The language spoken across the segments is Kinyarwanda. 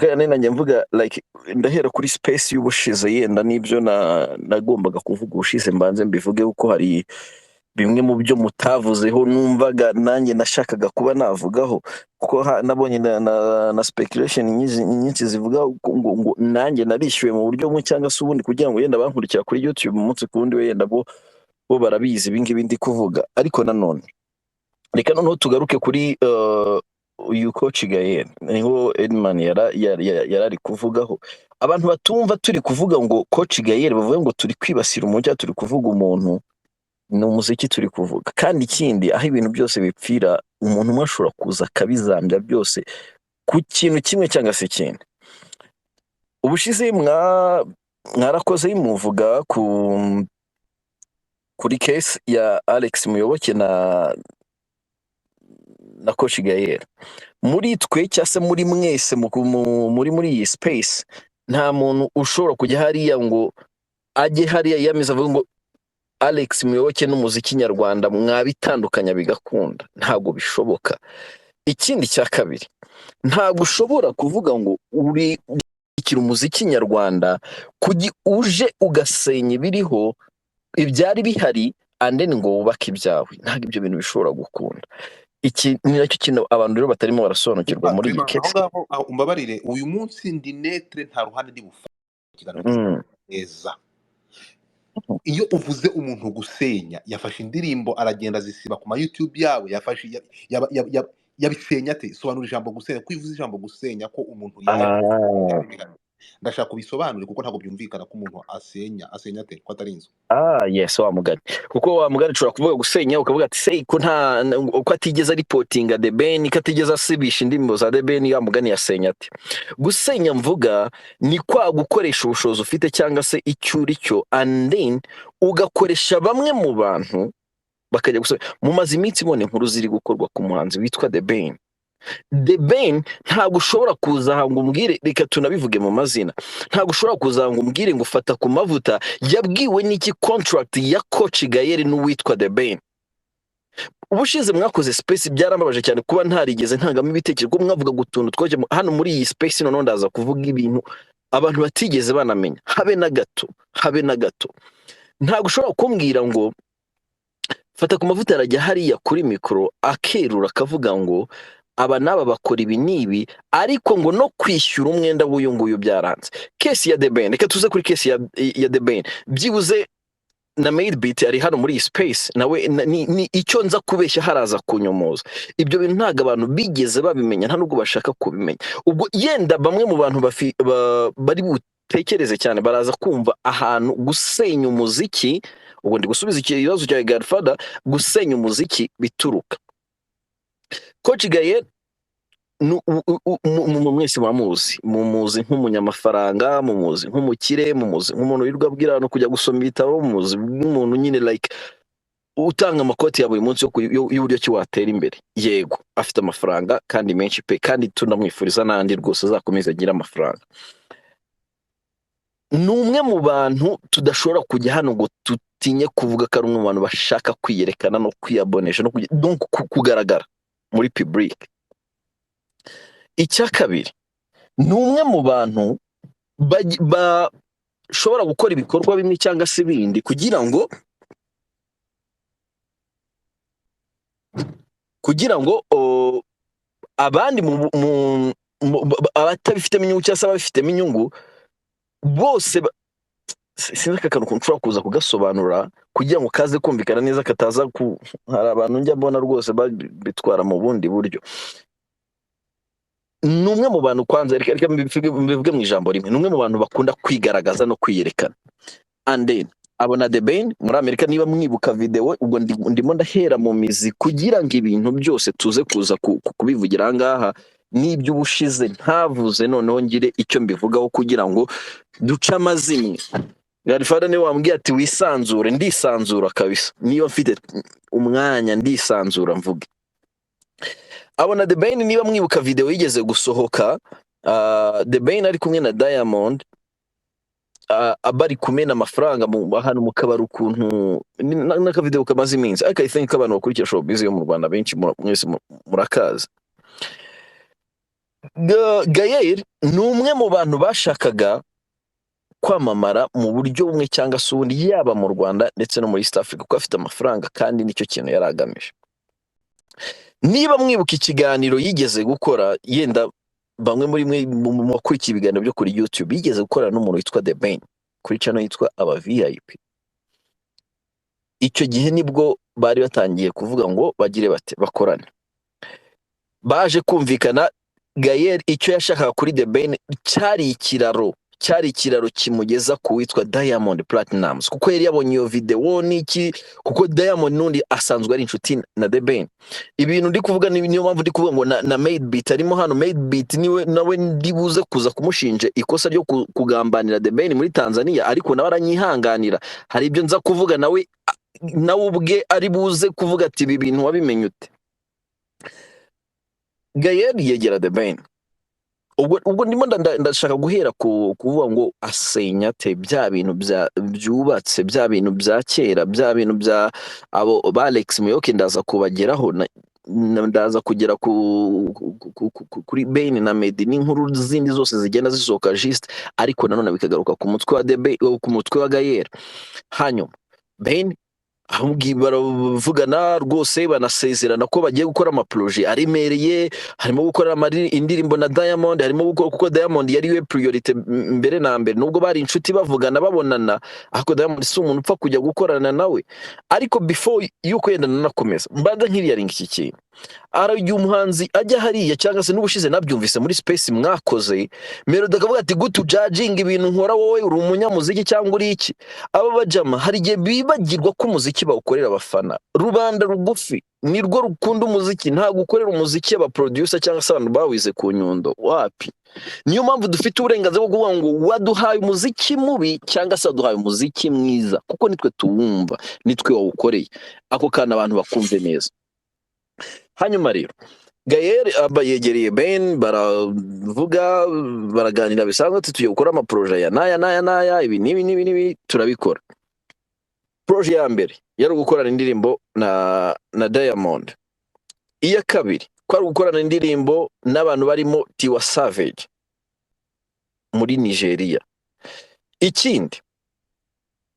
Mukanya nari nanjye mvuga, like, ndahera kuri space y'ubushize, yenda n'ibyo nagombaga kuvuga ubushize mbanze mbivuge, kuko hari bimwe mu byo mutavuzeho numvaga nanjye nashakaga kuba navugaho, kuko nabonye na speculation nyinshi zivuga ngo nanjye narishyuwe mu buryo bumwe cyangwa se ubundi, kugira ngo yenda bankurikira kuri YouTube umunsi ku wundi, wenda bo barabizi ibi ngibi ndi kuvuga. Ariko nanone reka noneho tugaruke kuri uyu Coach Gael, niho Edman yari ari kuvugaho. Abantu batumva turi kuvuga ngo Coach Gael, bavuga ngo turi kwibasira umuntu cyangwa turi kuvuga umuntu, ni umuziki turi kuvuga. Kandi ikindi, aho ibintu byose bipfira, umuntu umwe ashobora kuza akabizambya byose ku kintu kimwe cyangwa se ikindi. Ubushize mwarakoze muvuga kuri case ya Alex Muyoboke na Coach Gael. Muri twe cyangwa se muri mwese muri iyi space, nta muntu ushobora kujya hariya ngo ajye hariya yiyamiza avuga ngo Alex Muyoboke n'umuziki nyarwanda mwabitandukanya bigakunda. Ntabwo bishoboka. Ikindi cya kabiri, ntabwo ushobora kuvuga ngo uri gushyigikira umuziki nyarwanda uje ugasenya ibiriho, ibyari bihari, and then ngo wubake ibyawe. Ntabwo ibyo bintu bishobora gukunda. Iki ni nacyo kintu abantu rero batarimo barasobanukirwa muri iyi Clement, aho case. ngaho, aho umbabarire, uyu munsi ndi neutre, nta ruhande ndi bufate. Ikiganiro neza. Iyo uvuze umuntu gusenya, yafashe indirimbo aragenda azisiba ku ma YouTube yawe, yafashe yabisenya ate? Sobanura ijambo gusenya, ko iyo uvuze ijambo gusenya ko umuntu yaje. Ndashaka kubisobanure, kuko ntabwo byumvikana ko umuntu asenya. Asenya ate ko atari inzu? Ah, yes, wa mugani, kuko wa mugani ushobora kuvuga gusenya ukavuga ati se ko nta ko atigeze aripotinga The Ben, ko atigeze asibisha indirimbo za The Ben, ya mugani yasenya ate? Gusenya mvuga ni kwa gukoresha ubushobozi ufite cyangwa se icyo uri cyo, and then ugakoresha bamwe mu bantu bakajya gusenya. Mumaze iminsi ibona inkuru ziri gukorwa ku muhanzi witwa The Ben. The Ben, ntabwo ushobora kuza aha ngo umbwire, reka tunabivuge mu mazina, ntabwo ushobora kuza aha ngo umbwire ngo fata ku mavuta yabwiwe n'iki contract ya Coach Gael n'uwitwa The Ben. Ubushize mwakoze space, byarambabaje cyane kuba ntarigeze ntangamo ibitekerezo, kuko mwavugaga utuntu twoje hano muri iyi space. Noneho ndaza kuvuga ibintu abantu batigeze banamenya habe na gato, habe na gato. Ntabwo ushobora kumbwira ngo fata ku mavuta arajya hariya kuri mikoro akerura akavuga ngo aba n'aba bakora ibi n'ibi, ariko ngo no kwishyura umwenda w'uyu nguyu byaranze. Case ya The Ben, reka tuze kuri case ya The Ben. Byibuze na Madebeat ari hano muri iyi space, nawe ni icyo nza kubeshya haraza kunyomoza. Ibyo bintu ntabwo abantu bigeze babimenya, nta nubwo bashaka kubimenya. Ubwo yenda bamwe mu bantu bari butekereze cyane baraza kumva ahantu gusenya umuziki, ubwo ndi gusubiza ikibazo cya Godfather, gusenya umuziki bituruka. Coach Gael mwese muramuzi, mumuzi nk'umunyamafaranga, mumuzi nk'umukire, mumuzi nk'umuntu wirirwa abwira abantu kujya gusoma ibitabo, mumuzi nk'umuntu nyine like utanga amakoti ya buri munsi y'uburyo ki watera imbere. Yego, afite amafaranga kandi menshi pe, kandi tunamwifuriza n'andi rwose, azakomeze agire amafaranga. Ni umwe mu bantu tudashobora kujya hano ngo tutinye kuvuga ko ari umwe mu bantu bashaka kwiyerekana no kwiyabonesha no donc kugaragara muri public. Icya kabiri, ni umwe mu bantu bashobora gukora ibikorwa bimwe cyangwa se ibindi kugira ngo abandi abatabifitemo inyungu cyangwa se ababifitemo inyungu bose sinzi aka kantu ukuntu nshobora kuza kugasobanura kugira ngo kaze kumvikana neza, kataza ku hari abantu njya mbona rwose babitwara mu bundi buryo. Ni umwe mu bantu, kwanza reka mbivuge mu ijambo rimwe, ni umwe mu bantu bakunda kwigaragaza no kwiyerekana. And then abona The Ben muri Amerika, niba mwibuka video, ubwo ndimo ndahera mu mizi kugira ngo ibintu byose tuze kuza kubivugira aha ngaha, n'iby'ubushize ntavuze noneho ngire icyo mbivugaho kugira ngo duce amazimwe. Godfather niwe wambwiye ati wisanzure, ndisanzura kabisa, niba mfite umwanya ndisanzura mvuge. Abona The Ben, niba mwibuka video yigeze gusohoka, The Ben ari kumwe na Diamond, bari kumena amafaranga ahantu mu kabari, ukuntu n'akavideo kamaze iminsi, ariko I think abantu bakurikira showbiz yo mu Rwanda benshi mwese murakazi. Gael ni umwe mu bantu bashakaga kwamamara mu buryo bumwe cyangwa se ubundi, yaba mu Rwanda ndetse no muri East Africa, kuko afite amafaranga kandi nicyo kintu yari agamije. Niba mwibuka ikiganiro yigeze gukora, yenda bamwe muri mwe mu bakurikiye ibiganiro byo kuri YouTube, yigeze gukorana n'umuntu witwa The Ben kuri channel yitwa aba VIP. Icyo gihe nibwo bari batangiye kuvuga ngo bagire bate, bakorane. Baje kumvikana. Gael icyo yashakaga kuri The Ben cyari ikiraro, cyari ikiraro kimugeza ku witwa Diamond Platnumz, kuko yari yabonye iyo video n'iki, kuko Diamond n'undi asanzwe ari inshuti na The Ben. Ibintu ndi kuvuga niyo mpamvu ndi kuvuga ngo na Made Beat arimo hano. Made Beat niwe nawe ndi buze kuza kumushinja ikosa ryo kugambanira The Ben muri Tanzania, ariko nawe aranyihanganira. Hari ibyo nza kuvuga nawe ubwe ari buze kuvuga ati: "Ibi bintu wabimenye ute?" Gael yegera The Ben. Ubwo ndimo ndashaka guhera ku kuvuga ngo asenya te bya bintu byubatse, bya bintu bya kera, bya bintu bya abo ba Alex Muyoboke. Ndaza kubageraho, ndaza kugera kuri Ben na Meddy n'inkuru zindi zose zigenda zisohoka just, ariko nanone bikagaruka ku mutwe wa Debe, ku mutwe wa Gael. Hanyuma Ben ahubwo baravugana rwose, banasezerana ko bagiye gukora amaprojet aremereye, harimo gukora indirimbo na Diamond, harimo gukora, kuko Diamond yari we priorité mbere na mbere, nubwo bari inshuti, bavugana, babonana, ariko Diamond si umuntu upfa kujya gukorana nawe. Ariko before yuko yenda nanakomeza, mbanza nkiriyaringa iki kintu. Igihe umuhanzi ajya hariya, cyangwa se n'ubushize nabyumvise muri space mwakoze, Melody akavuga ati: "Gute ujudginga ibintu nkora? Wowe uri umunyamuziki cyangwa uri iki?" Aba bajama hari igihe bibagirwa ko umuziki bawukorera abafana. Rubanda rugufi nirwo rukunda umuziki, ntabwo ukorera umuziki aba producer cyangwa se abantu bawize ku Nyundo, wapi. Niyo mpamvu dufite uburenganzira bwo kuvuga ngo waduhaye umuziki mubi cyangwa se waduhaye umuziki mwiza, kuko nitwe tuwumva, nitwe wawukoreye. Ako kantu abantu bakumve neza. Hanyuma rero Gael aba yegereye Ben, baravuga, baraganira bisanzwe, ati: "Tugiye gukora amaprojet ya n'aya n'aya n'aya, ibi n'ibi n'ibi n'ibi, turabikora." Projet ya mbere yari ugukorana indirimbo na Diamond. Iya kabiri kwari gukorana indirimbo n'abantu barimo Tiwa Savage muri Nigeria. Ikindi,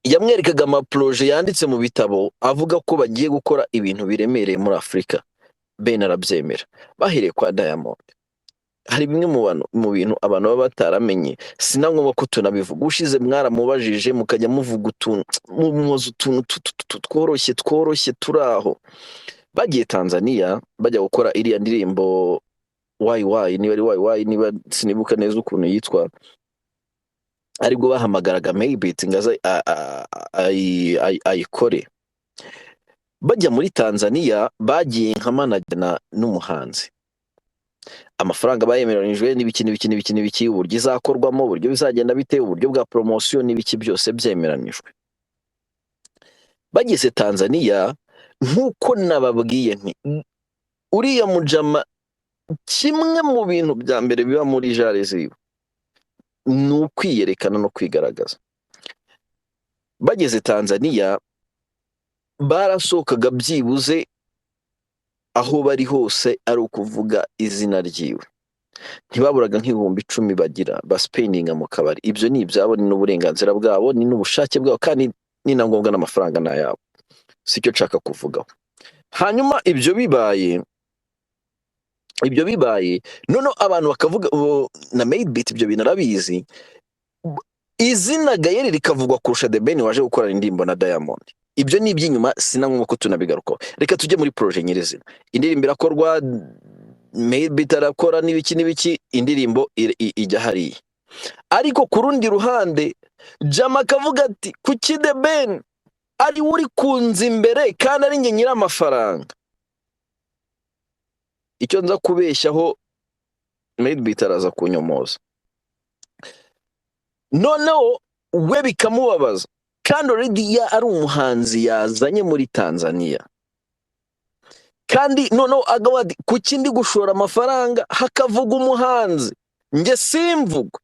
yamwerekaga amaprojet yanditse mu bitabo avuga ko bagiye gukora ibintu biremereye muri Afurika. Ben arabyemera. Bahereye kwa Diamond. Hari bimwe mu bintu abantu baba bataramenye, si na ngombwa ko tunabivuga. Ushize mwaramubajije, mukajya muvuga utuntu, muzi utuntu tworoshye tworoshye turi aho. Bagiye Tanzania, bajya gukora iriya ndirimbo Why Why, niba ari Why Why, niba sinibuka neza ukuntu yitwa, aribwo bahamagaraga Madebeat ngo aze ayikore. Bajya muri Tanzania, bagiye nka manager n'umuhanzi. Amafaranga bayemeranijwe n'ibiki n'ibiki n'ibiki n'ibiki, uburyo izakorwamo, uburyo bizagenda bite, uburyo bwa promotion n'ibiki, byose byemeranijwe. Bageze Tanzania, nk'uko nababwiye nti uriya mujama, kimwe mu bintu bya mbere biba muri jare ziwe ni ukwiyerekana no kwigaragaza. Bageze Tanzania, barasohokaga, byibuze aho bari hose ari ukuvuga izina ryiwe, ntibaburaga nk'10,000 bagira baspendinga mu kabari. Ibyo ni ibyabo, ni n'uburenganzira bwabo, ni n'ubushake bwabo, kandi ni na ngombwa, n'amafaranga ni ayabo, si cyo nshaka kuvugaho. Hanyuma ibyo bibaye, noneho abantu bakavuga na Madebeat ibyo bintu arabizi, izina Gael rikavugwa kurusha The Ben waje gukorana indirimbo na Diamond. Ibyo ni iby'inyuma, sina ngombwa ko tunabigarukaho. Reka tujye muri projet nyirizina. Indirimbo irakorwa, Madebeat arakora n'ibiki n'ibiki, indirimbo ijya hariya. Ariko ku rundi ruhande Jama akavuga ati: "Kuki The Ben ari we uri kunza imbere kandi ari njye nyir'amafaranga?" Icyo nza kubeshyaho, Madebeat araza kunyomoza. Noneho we bikamubabaza, kandi already ya ari umuhanzi yazanye muri Tanzania, kandi noneho akavuga ati: "Kuki ndi gushora amafaranga hakavuga umuhanzi, njye simvugwe?"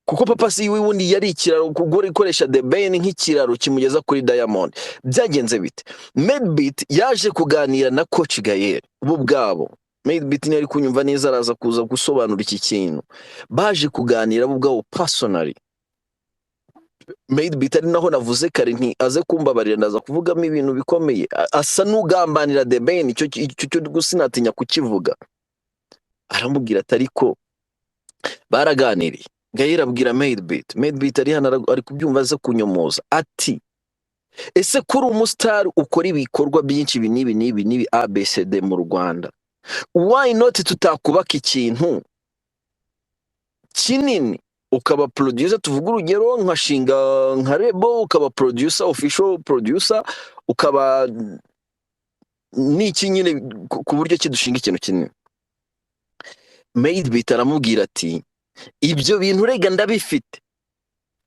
Kuko papa si we wundi yari ikiraro, kugura ikoresha The Ben nk'ikiraro kimugeza kuri Diamond. Byagenze bite? Madebeat yaje kuganira na Coach Gael bo ubwabo. Madebeat niyo ari kunyumva neza, araza kuza gusobanura iki kintu. Baje kuganira bo ubwabo personally. Madebeat, ari naho navuze kare nti aze kumbabarira, ndaza kuvugamo ibintu bikomeye. Asa n'ugambanira The Ben, icyo cyo gusinatinya kukivuga. Aramubwira ati, ariko baraganiriye, Gael abwira Madebeat, Madebeat ari hano, ari kubyumva, aze kunyomoza, ati: "Ese kuri umusitari ukora ibikorwa byinshi, ibi n'ibi n'ibi n'ibi, ABCD mu Rwanda, why not tutakubaka ikintu kinini, ukaba producer, tuvuga urugero nkashinga nka label, ukaba producer, official producer, ukaba n'iki nyine, ku buryo ki dushinga ikintu kinini?" Madebeat aramubwira ati: "Ibyo bintu rega ndabifite."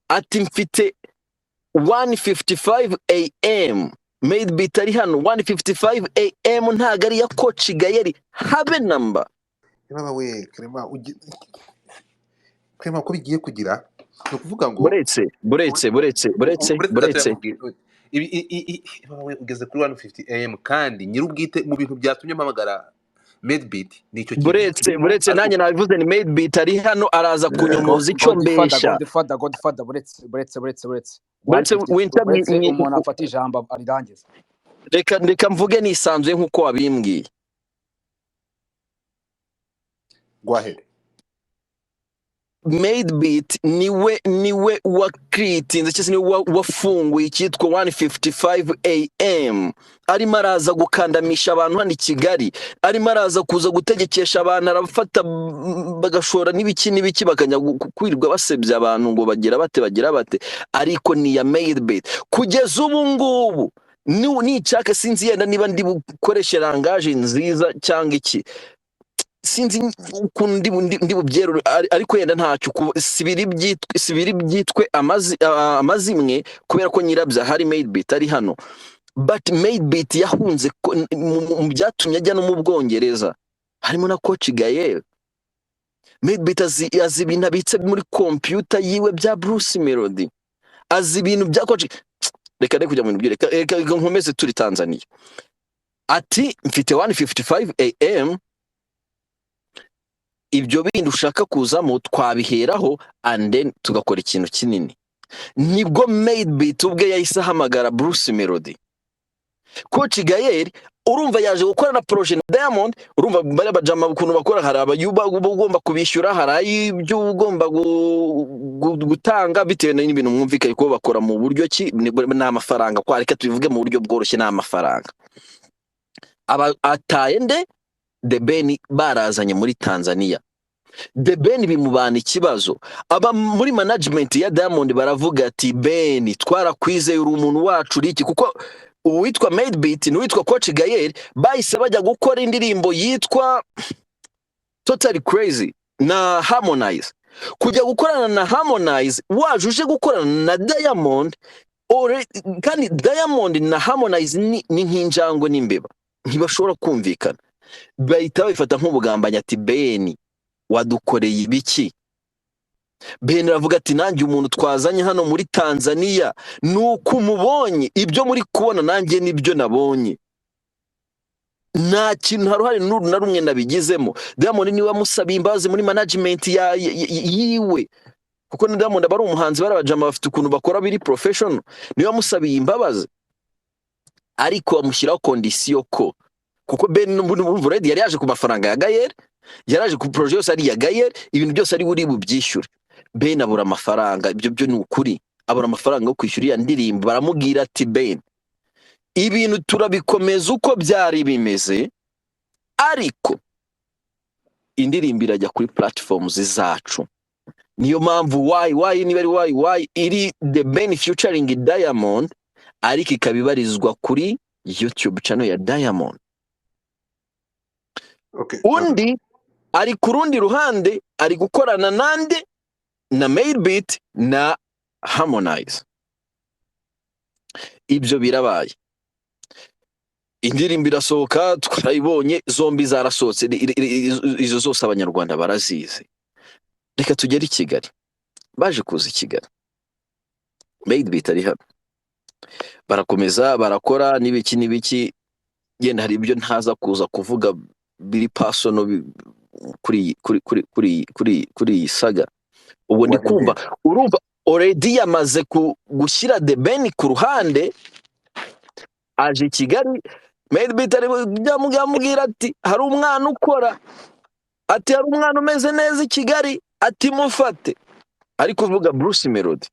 Ati: "Mfite 1:55 am." Madebeat ari hano, 1:55 am ntago ari iya Coach Gael habe namba. Baba we Clement, Clement, uko bigiye kugira ni ukuvuga ngo Buretse, buretse, buretse, buretse. Uretse gato. Buretse. Yakubwira ibi baba we, ugeze kuri 1:50 am, kandi nyir'ubwite mu bintu byatumye mpamagara Madebeat ni icyo kintu Buretse. kirimo. Buretse. Ariko Nanjye nabivuze, ni Madebeat ari hano, araza kunyomoza icyo Godfather. mbesha. Godfather, Godfather, buretse, buretse, buretse, buretse. Buretse. 150. Winter. Buretse, umuntu afata ijambo arirangiza. Reka mvuge nisanzuye nk'uko wabimbwiye. Go ahead. Madebeat niwe wakiritinze cyangwa se niwe wafunguye icyitwa 1:55 am. Arimo araza gukandamisha abantu hano i Kigali, arimo araza kuza gutegekesha abantu, arafata bagashora n'ibiki n'ibiki, bakajya kwirirwa basebya abantu ngo bagira bate, bagira bate, ariko ni iya Madebeat kugeza ubu ngubu. Nicaka sinzi yenda niba ndi bukoreshe langage nziza cyangwa iki, sinzi ukuntu ndi bubyerure, ariko yenda ntacyo sibiri byitwe amazimwe, kubera ko nyirabyo hari Madebeat ari hano. But Madebeat yahunze mu byatumye ajya no mu Bwongereza harimo na Coach Gael. Madebeat azi ibintu abitse muri computer yiwe bya Bruce Melody, azi ibintu bya Coach. Reka reka kujya mu bintu byo, reka nkomeze. Turi Tanzania. Ati: "Mfite 1:55 am, ibyo bindi ushaka kuzamo twabiheraho and then tugakora ikintu kinini." Nibwo Madebeat ubwe yahise ahamagara Bruce Melody. Coach Gael, urumva, yaje gukora na projet na Diamond. Urumva bariya bajama ukuntu bakora, hari abayuba uba ugomba kubishyura, hari ay'ibyo ugomba gutanga bitewe n'ibintu mwumvikanye ko bakora mu buryo ki, ni amafaranga kwa, reka tubivuge mu buryo bworoshye, ni amafaranga. Aba ataye nde? The Ben barazanye muri Tanzania. The Ben bimubana ikibazo. Aba muri management ya Diamond baravuga ati: "Ben, twarakwizeye, uri umuntu wacu, uri iki?" Kuko uwitwa Madebeat n'uwitwa Coach Gael bahise bajya gukora indirimbo yitwa Totally Crazy na Harmonize. Kujya gukorana na Harmonize waje uje gukorana na Diamond, kandi Diamond na Harmonize ni nk'injangwe n'imbeba, ntibashobora kumvikana. Bahita babifata nk'ubugambanyi, ati: "Ben, wadukoreye ibiki?" Ben aravuga ati: "Nanjye umuntu twazanye hano muri Tanzania ni uko umubonye, ibyo muri kubona nanjye nibyo nabonye, nta kintu, nta ruhare n'uru na rumwe nabigizemo." Diamond niwe wamusabiye imbabazi muri management yiwe, kuko na Diamond aba ari umuhanzi, bari abajama bafite ukuntu bakora biri professional. Niwe wamusabiye imbabazi, ariko bamushyiraho condition ko, kuko Ben n'ubundi already yari yaje ku mafaranga ya Gael, yaraje ku projet yose ari iya Gael, ibintu byose ari buri bubyishyure. Ben abura amafaranga, ibyo byo ni ukuri, abura amafaranga yo kwishyura iriya ndirimbo. Baramubwira ati: "Ben, ibintu turabikomeza uko byari bimeze, ariko indirimbo irajya kuri platforms zacu." Niyo mpamvu why why niba ari why why iri The Ben featuring Diamond, ariko ikaba ibarizwa kuri YouTube channel ya Diamond. Undi ari ku rundi ruhande, ari gukorana nande? Na Madebeat na Harmonize. Ibyo birabaye, indirimbo irasohoka, twarayibonye, zombi zarasohotse, izo zose Abanyarwanda barazizi. Reka tugere i Kigali. Baje kuza i Kigali, Madebeat ari hano, barakomeza barakora n'ibiki n'ibiki. Yenda hari ibyo ntaza kuza kuvuga. biri personal kuri kuri kuri kuri kuri kuri iyi saga. Ubwo ndi kumva Wageze. Urumva already yamaze gushyira The Ben ku ruhande, aje i Kigali. Madebeat ari yamubwira ati hari umwana ukora, ati hari umwana umeze neza i Kigali, ati mufate. Ari kuvuga Bruce Melody.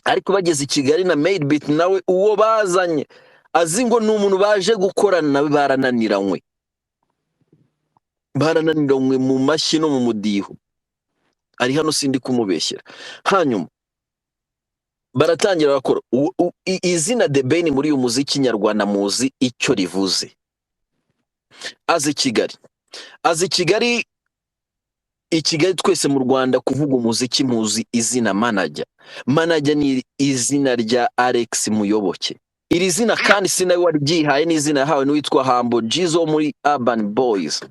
Ariko bageze i Kigali na Madebeat nawe uwo bazanye azi ngo ni umuntu baje gukorana nawe, barananiranywe, barananiranywe mu mashyi no mu mudiho. Ari hano, sindi kumubeshyera. Hanyuma baratangira bakora. Izina The Ben muri uyu muziki nyarwanda muzi icyo rivuze. Azi Kigali, azi Kigali, i Kigali twese mu Rwanda kuvuga umuziki muzi izina manager. Manager ni izina rya Alex Muyoboke. Iri zina kandi si nawe waryihaye, ni izina yahawe n'uwitwa Humble Jizzo wo muri Urban Boys.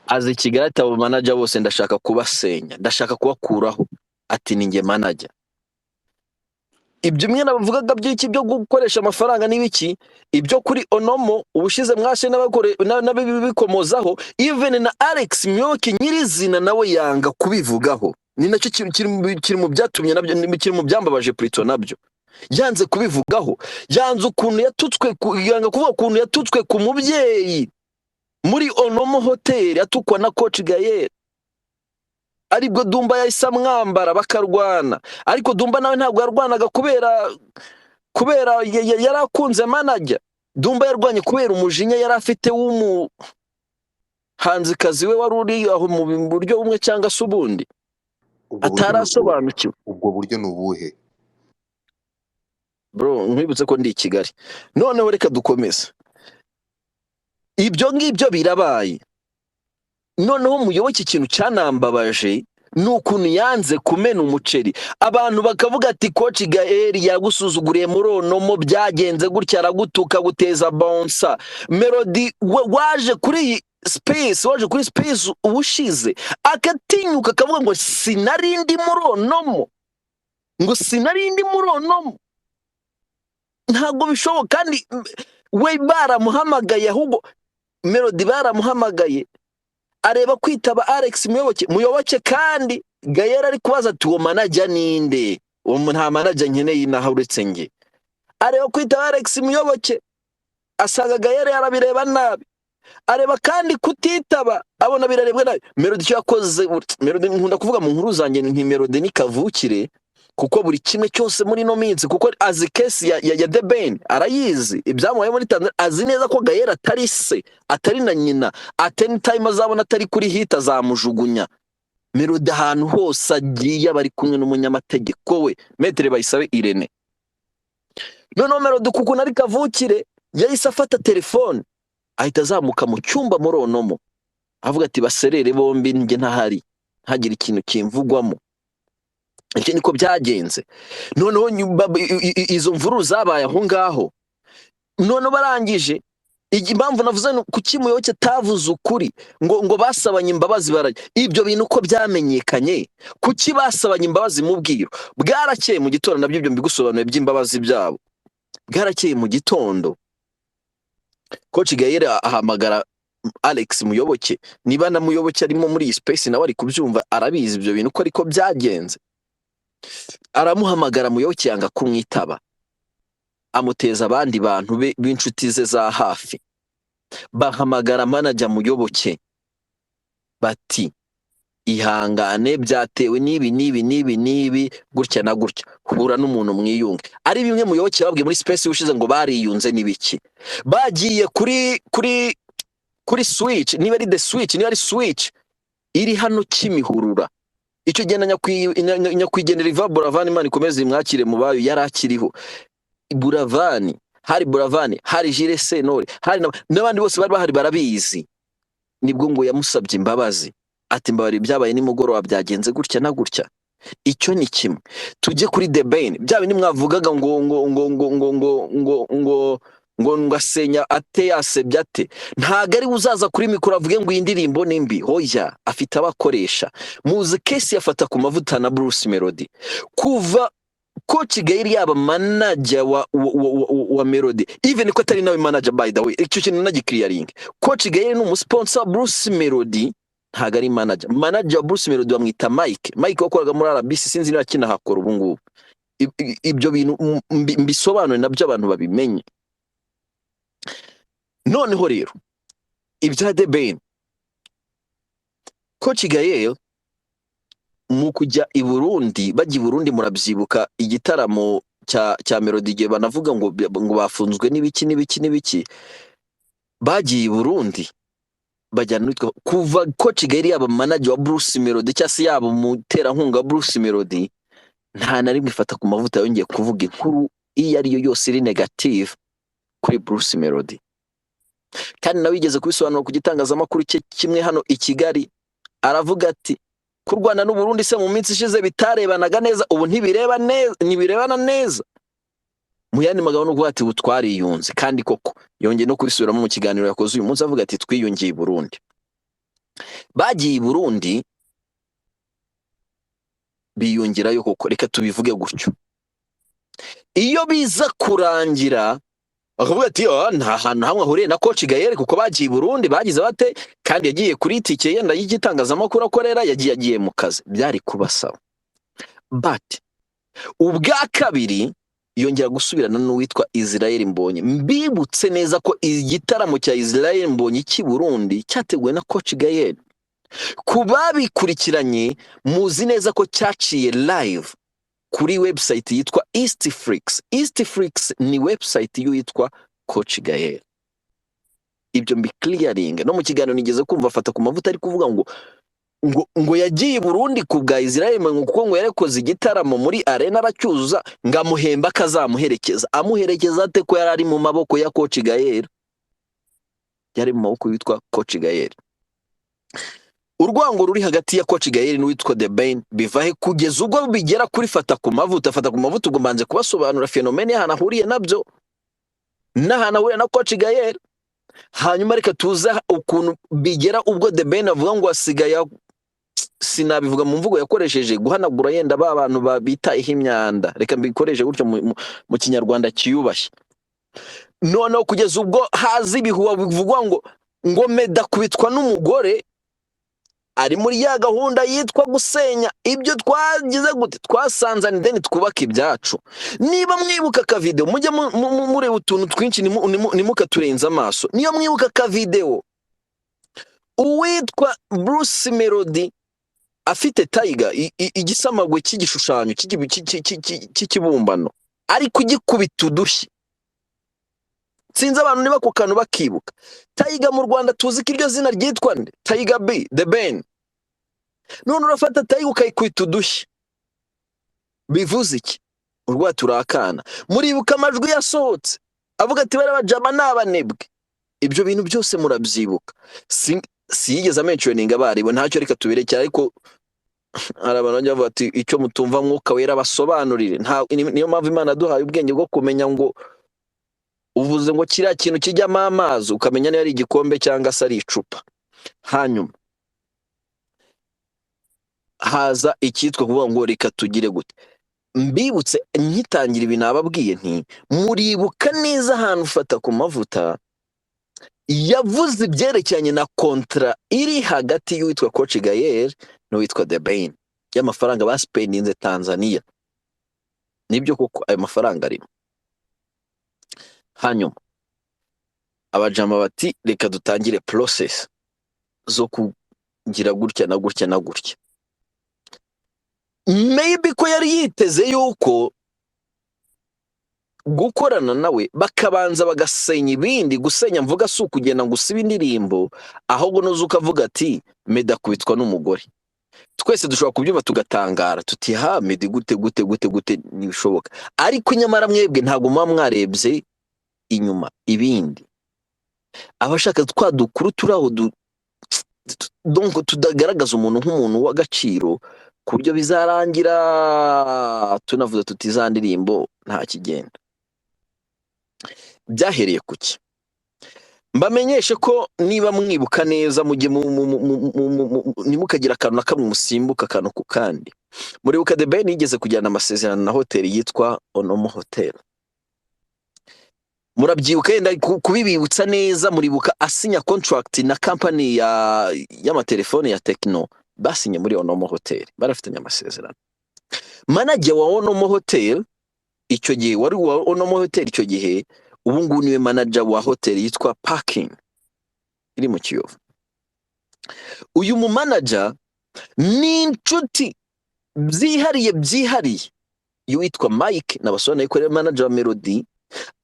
Azi Kigali ati abo manager bose ndashaka kubasenya, ndashaka kubakuraho, ati ni njye manager. Ibyo mwe nabavugaga by'iki byo gukoresha amafaranga n'ibiki, ibyo kuri Onomo ubushize mwashe n'ababikomozaho, even na Alex Muyoboke nyirizina nawe yanga kubivugaho. Ni nacyo kiri mu byatumye nabyo, kiri mu byambabaje plutôt. Nabyo yanze kubivugaho, yanze ukuntu yatutswe yanga kuvuga ukuntu yatutswe ku mubyeyi muri Onomo Hotel, atukwa na Coach Gael, aribwo Dumba yahise amwambara bakarwana. Ariko Dumba nawe ntabwo yarwanaga kubera yari akunze manager. Dumba yarwanye kubera umujinya yari afite w'umuhanzikazi we wari uri aho mu buryo bumwe cyangwa se ubundi Ubwo buryo ni ubuhe? atarasobanukiwe. Ubwo buryo ni ubuhe? Bro, nkwibutse ko ndi i Kigali. Noneho reka dukomeze. Ibyo ngibyo birabaye. Noneho Muyoboke, ikintu cyanambabaje ni ukuntu yanze kumena umuceri, abantu bakavuga ati Coach Gael yagusuzuguriye muri Onomo, byagenze gutya, aragutuka, guteza bonsa. Melody waje kuri iyi space, waje kuri space ubushize, akatinyuka akavuga ngo sinari ndi muri Onomo, ngo sinari ndi muri Onomo. Ntabwo bishoboka. Kandi we baramuhamagaye, ahubwo Melody baramuhamagaye areba kwitaba Alex Muyoboke. Muyoboke kandi Gael ari kubaza ati uwo manager ninde? Uwo nta manager nkeneye inaha uretse njye. Areba kwitaba Alex Muyoboke, asanga Gael arabireba nabi. Areba kandi kutitaba, abona birarebwa nabi. Melody icyo yakoze, Melody nkunda kuvuga mu nkuru zanjye nti Melody ni kavukire, kuko buri kimwe cyose muri ino minsi, kuko azi case ya The Ben, arayizi ibyamubaye muri Tanzania, azi neza ko Gael atari se, atari na nyina. At any time azabona atari kuri hit azamujugunya. Melody ahantu hose agiye aba ari kumwe n'umunyamategeko we, Maître Bayisabe Irene. Noneho Melody, kuko nari kavukire, yahise afata telefone ahita azamuka mu cyumba muri Onomo, avuga ati baserere bombi, njye ntahari, ntagire ikintu kimvugwamo. Ibyo niko byagenze. Noneho izo mvururu zabaye aho ngaho. Noneho barangije, impamvu navuze ni kuki Muyoboke atavuze ukuri ngo basabanye imbabazi barajya, ibyo bintu uko byamenyekanye, kuki basabanye imbabazi mu bwiru? Bwarakeye mu gitondo, nabyo ibyo mbigusobanuye by'imbabazi byabo. Bwarakeye mu gitondo, Coach Gael ahamagara Alex Muyoboke. Niba na Muyoboke arimo muri iyi space nawe ari kubyumva, arabizi ibyo bintu ko ariko byagenze. Aramuhamagara, Muyoboke yanga kumwitaba, amuteza abandi bantu be b'inshuti ze za hafi, bahamagara manager Muyoboke bati ihangane, byatewe n'ibi n'ibi n'ibi n'ibi, gutya na gutya, hura n'umuntu mwiyunge. Ari bimwe Muyoboke babwiye muri space ushize ngo bariyunze n'ibiki, bagiye kuri switch, niba ari the switch, niba ari switch iri hano Kimihurura. Icyo gihe na nyakwigendera Iva Buravan, Imana ikomeze imwakire mu bayo, yari akiriho. Buravani hari, Buravani hari, Jules Sentore hari, n'abandi bose bari bahari barabizi. Nibwo ngo yamusabye imbabazi ati mbabarira, ibyabaye nimugoroba byagenze gutya na gutya. Icyo ni kimwe. Tujye kuri The Ben, bya bindi mwavugaga ngo asenya ate, yasebye ate. Ntabwo ari we uzaza kuri mikoro avuge ngo iyi ndirimbo ni mbi. Hoya, afite abakoresha. Muzi case yafata ku mavuta na Bruce Melody kuva Coach Gael yaba manager wa Melody, even ko atari nawe manager, by the way, icyo kintu nagiclearing. Coach Gael ni umusponsor wa Bruce Melody, ntago ari manager. Manager wa Bruce Melody bamwita Mike. Mike wakoraga muri RBC, sinzi niba akinahakora ubu ngubu. Ibyo bintu mbisobanure nabyo abantu babimenye. Noneho rero ibya The Ben, Coach Gael mu kujya i Burundi, bajya i Burundi, murabyibuka igitaramo cya Melody, igihe banavuga ngo bafunzwe n'ibiki n'ibiki n'ibiki, bagiye i Burundi bajyana n'uwitwa, kuva Coach Gael yaba manager wa Bruce Melody cyangwa se yaba umuterankunga wa Bruce Melody, nta na rimwe ifata ku mavuta yongeye kuvuga inkuru iyo ari yo yose iri negative kuri Bruce Melody. Kandi nawe yigeze kubisobanura ku gitangazamakuru cye kimwe hano i Kigali, aravuga ati ku Rwanda n'u Burundi se mu minsi ishize bitarebanaga neza, ubu ntibireba neza, ntibirebana neza. Mu yandi magambo ni ukuvuga ati ubu twariyunze. Kandi koko yongeye no kubisubiramo mu kiganiro yakoze uyu munsi, avuga ati twiyungiye i Burundi. Bagiye i Burundi biyongerayo koko, reka tubivuge gutyo. Iyo biza kurangira bakavuga ati: "Oh, nta hantu hamwe ahuriye na Coach Gael, kuko bagiye i Burundi bagize bate, kandi yagiye kuri tike yenda y'igitangazamakuru akorera, yagiye mu kazi," byari kubasaba. But ubwa kabiri yongera gusubirana n'uwitwa Israel Mbonyi. Mbibutse neza ko igitaramo cya Israel Mbonyi cy'i Burundi cyateguwe na Coach Gael. Ku babikurikiranye, muzi neza ko cyaciye live kuri website yitwa Eastflix. Eastflix ni website y'uwitwa Coach Gael. Ibyo mbiclearing. No mu kiganiro nigeze kumva afata ku mavuta ari kuvuga ngo yagiye i Burundi ku bwa Israel ngo kuko ngo yarakoze igitaramo muri arena aracyuzuza, ngo amuhemba akazamuherekeza. Amuherekeza ate ko yari ari mu maboko ya Coach Gael? Yari mu maboko witwa Coach Gael. Urwango ruri hagati ya Coach Gael n'uwitwa The Ben biva he kugeza ubwo bigera kuri fata ku mavuta? Fata ku mavuta, ubwo mbanze kubasobanura phénomène y'ahantu ahuriye nabyo n'ahantu ahuriye na Coach Gael. Hanyuma reka tuze ukuntu bigera ubwo The Ben avuga ngo asigaye, sinabivuga mu mvugo yakoresheje, guhanagura yenda ba bantu bitayeho imyanda, reka mbikoreshe gutyo mu Kinyarwanda kiyubashye. Noneho kugeza ubwo haza ibihuha bivugwa ngo Meddy akubitwa n'umugore, ari muri ya gahunda yitwa gusenya ibyo twagize gute, twasanze then twubaka ibyacu. Niba mwibuka akavideo, mujye mureba utuntu twinshi, ntimukaturenze amaso. Niyo mwibuka akavideo uwitwa Bruce Melody afite Tiger, igisamagwe cy'igishushanyo cy'ikibumbano, ari kugikubita udushyi. Sinzi abantu niba ako kantu bakibuka. Tiger mu Rwanda tuzi ko iryo zina ryitwa nde? Tiger B, The Ben. None urafata Tiger ukayikubita udushyi, bivuze iki? Urwa turakana. Muribuka amajwi yasohotse avuga ati bariya bajama ni abanebwe. Ibyo bintu byose murabyibuka. Siyigeze amentioninga abaribo, ntacyo, reka tubirekere. Ariko hari abantu bajya bavuga ati icyo mutumva Mwuka Wera basobanurire. Niyo mpamvu Imana yaduhaye ubwenge bwo kumenya ngo uvuze ngo kiriya kintu kijyamo amazi, ukamenya niba ari igikombe cyangwa se ari icupa. Hanyuma haza icyitwa kuvuga ngo reka tugire gute. Mbibutse, nkitangira ibi nababwiye nti muribuka neza ahantu ufata ku mavuta yavuze ibyerekeranye na contrat iri hagati y'uwitwa Coach Gael n'uwitwa The Ben y'amafaranga baspendinze Tanzania. Nibyo koko ayo mafaranga arimo. Hanyuma abajama bati reka dutangire process zo kugira gutya na gutya na gutya. Maybe ko yari yiteze yuko gukorana nawe bakabanza bagasenya ibindi. Gusenya mvuga si ukugenda ngo usibe indirimbo, ahubwo nuza ukavuga ati Meddy akubitwa n'umugore, twese dushobora kubyumva tugatangara tuti ha, Meddy gute gute gute gute, ntibishoboka. Ariko nyamara mwebwe ntabwo muba mwarebye inyuma ibindi. Abashaka twa dukuru turi aho donc tudagaragaza umuntu nk'umuntu w'agaciro, ku buryo bizarangira tunavuze tuti za ndirimbo nta kigenda. Byahereye ku ki? Mbamenyeshe ko niba mwibuka neza, mujye ntimukagire akantu na kamwe musimbuka akantu ku kandi. Muribuka The Ben yigeze kujyana amasezerano na hoteli yitwa Onomo Hotel. Murabyibuka, yenda kubibibutsa neza, muribuka asinya contract na company ya y'amatelefone ya Tecno, basinye muri Onomo Hotel, barafitanye amasezerano. Manager wa Onomo Hotel icyo gihe, wari uwa Onomo Hotel icyo gihe, ubu ngubu niwe manager wa hotel yitwa Parking iri mu Kiyovu. Uyu mu manager ni inshuti byihariye byihariye y'uwitwa Mike, nabasobanuye ko ari manager wa Melody,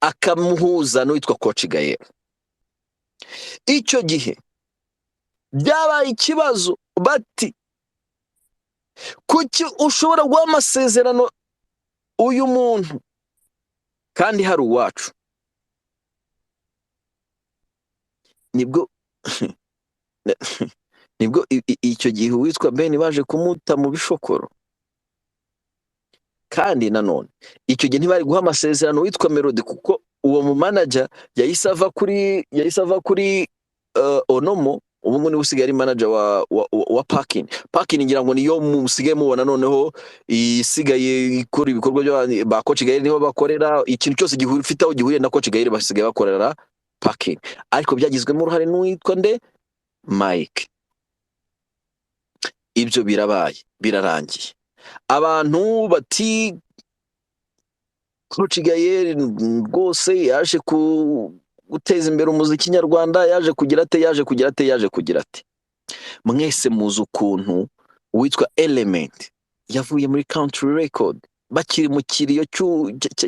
akamuhuza n'uwitwa Coach Gael. Icyo gihe byabaye ikibazo, bati kuki ushobora guha amasezerano uyu muntu kandi hari uwacu? Nibwo nibwo icyo gihe uwitwa Ben baje kumuta mu bishokoro. Kandi nanone icyo gihe ntibari guha amasezerano witwa Melody, kuko uwo mu manager yahise ava kuri Onomo, ubu ngubu niwe usigaye ari manager wa Parking. Parking ngira ngo niyo musigaye mubona noneho isigaye ikora ibikorwa bya ba Coach Gael, niho bakorera ikintu cyose gifite aho gihuriye na Coach Gael, basigaye bakorera Parking, ariko byagizwemo uruhare n'uwitwa nde? Mike. Ibyo birabaye birarangiye, abantu bati Coach Gael rwose yaje guteza imbere umuziki nyarwanda, yaje kugira ate, yaje kugira ate, yaje kugira ate. Mwese muzi ukuntu uwitwa Element yavuye muri Country Record bakiri mu kiriyo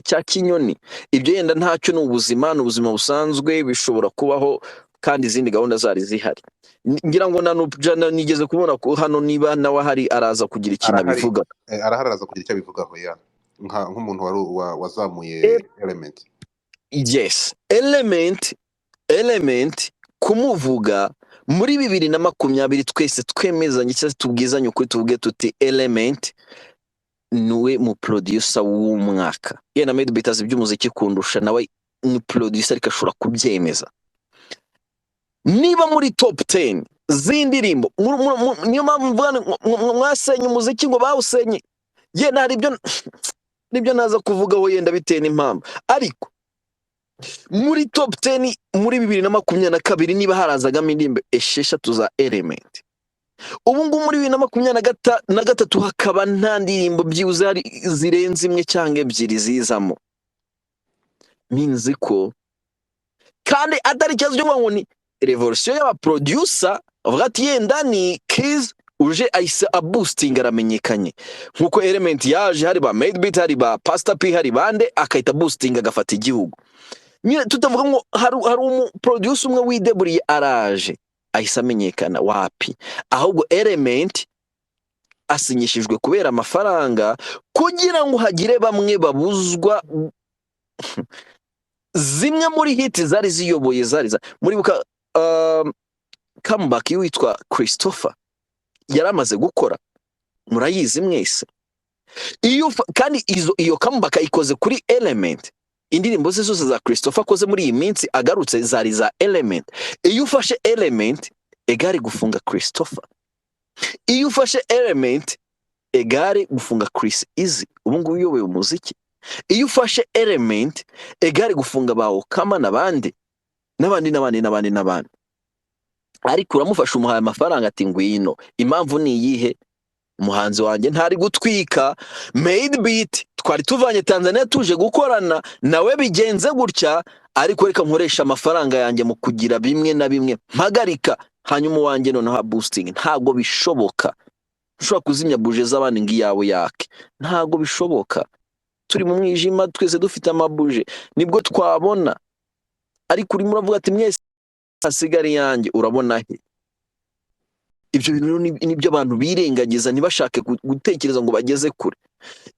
cya Kinyoni. Ibyo yenda ntacyo, ni ubuzima, ni ubuzima busanzwe, bishobora kubaho, kandi izindi gahunda zari zihari. Ngira ngo na Nupjana nigeze kubona ko hano niba nawe ahari araza kugira ikintu Arahari. abivuga. Arahari, araza kugira icyo abivugaho, ya nk'umuntu wari wazamuye Element. Yes, Element kumuvuga muri 2020, twese twemezanye cyangwa tubwizanye ukuri, tuvuge tuti Element niwe mu producer w'umwaka. Ye na Made azi iby'umuziki kundusha, nawe ni producer, ariko ashobora kubyemeza. Niba muri top 10 z'indirimbo niyo mpamvu mvuga ngo mwasenye umuziki, ngo bawusenye, ye hari ibyo nibyo naza kuvugaho yenda bitewe n'impamvu, ariko muri top 10 muri 2022 niba harazagamo indirimbo 6 za Element, ubu ngubu muri 2023 hakaba nta ndirimbo byibuze hari zirenze imwe cyangwa ebyiri zizamo, minzi ko kandi atari ikibazo cyo kuvuga ngo ni revolution y'abaproducer, avuga ati yenda ni Keys uje ahise aboosting aramenyekanye, nkuko Element yaje hari ba Madebeat, hari ba Pastor P, hari bande, akahita boosting agafata igihugu. Nyine tutavuga ngo hari umu producer umwe wideburiye araje ahise amenyekana, wapi, ahubwo Element asinyishijwe kubera amafaranga, kugira ngo hagire bamwe babuzwa zimwe muri hit zari ziyoboye zari muribuka comeback y'uwitwa Christopher yari amaze gukora, murayizi mwese. Iyo kandi iyo comeback ayikoze kuri Element, indirimbo ze zose za Christopher akoze muri iyi minsi agarutse zari za Element. Iyo ufashe Element égale gufunga Christopher, iyo ufashe Element égale gufunga Chris Easy ubu ngubu uyoboye umuziki, iyo ufashe Element égale gufunga ba Okama n'abandi n'abandi n'abandi n'abandi n'abandi. Ariko uramufasha umuhaye amafaranga ati ngwino, impamvu ni iyihe? Umuhanzi wanjye ntari gutwika, Made Beat twari tuvanye Tanzania tuje gukorana nawe bigenze gutya, ariko reka nkoresha amafaranga yanjye mu kugira bimwe na bimwe mpagarika, hanyuma uwanjye noneho boosting. Ntabwo bishoboka, ushobora kuzimya buje z'abandi ngo iyawe yake, ntabwo bishoboka. Turi mu mwijima twese dufite amabuje nibwo twabona, ariko urimo uravuga ati mwese hasigara iyanjye, urabona he? Ibyo bintu rero nibyo abantu birengagiza, ntibashake gutekereza ngo bageze kure.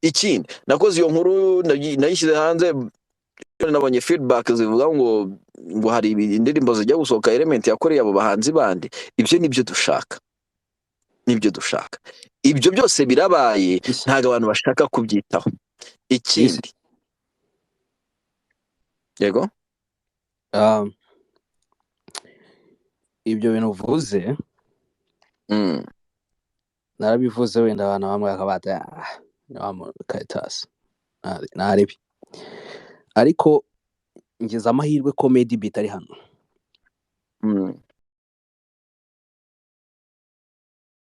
Ikindi, nakoze iyo nkuru nayishyize hanze, nabonye feedback zivuga ngo hari indirimbo zijya gusohoka Element yakoreye abo bahanzi bandi. Ibyo nibyo dushaka, nibyo dushaka. Ibyo byose birabaye, ntabwo abantu bashaka kubyitaho. Ikindi, yego. Ibyo bintu uvuze. Narabivuze, wenda abantu bamwe bakaba bati: "Ah, ni wa muntu Caritas ntarebi." Ariko ngize amahirwe ko Made Beat ari hano.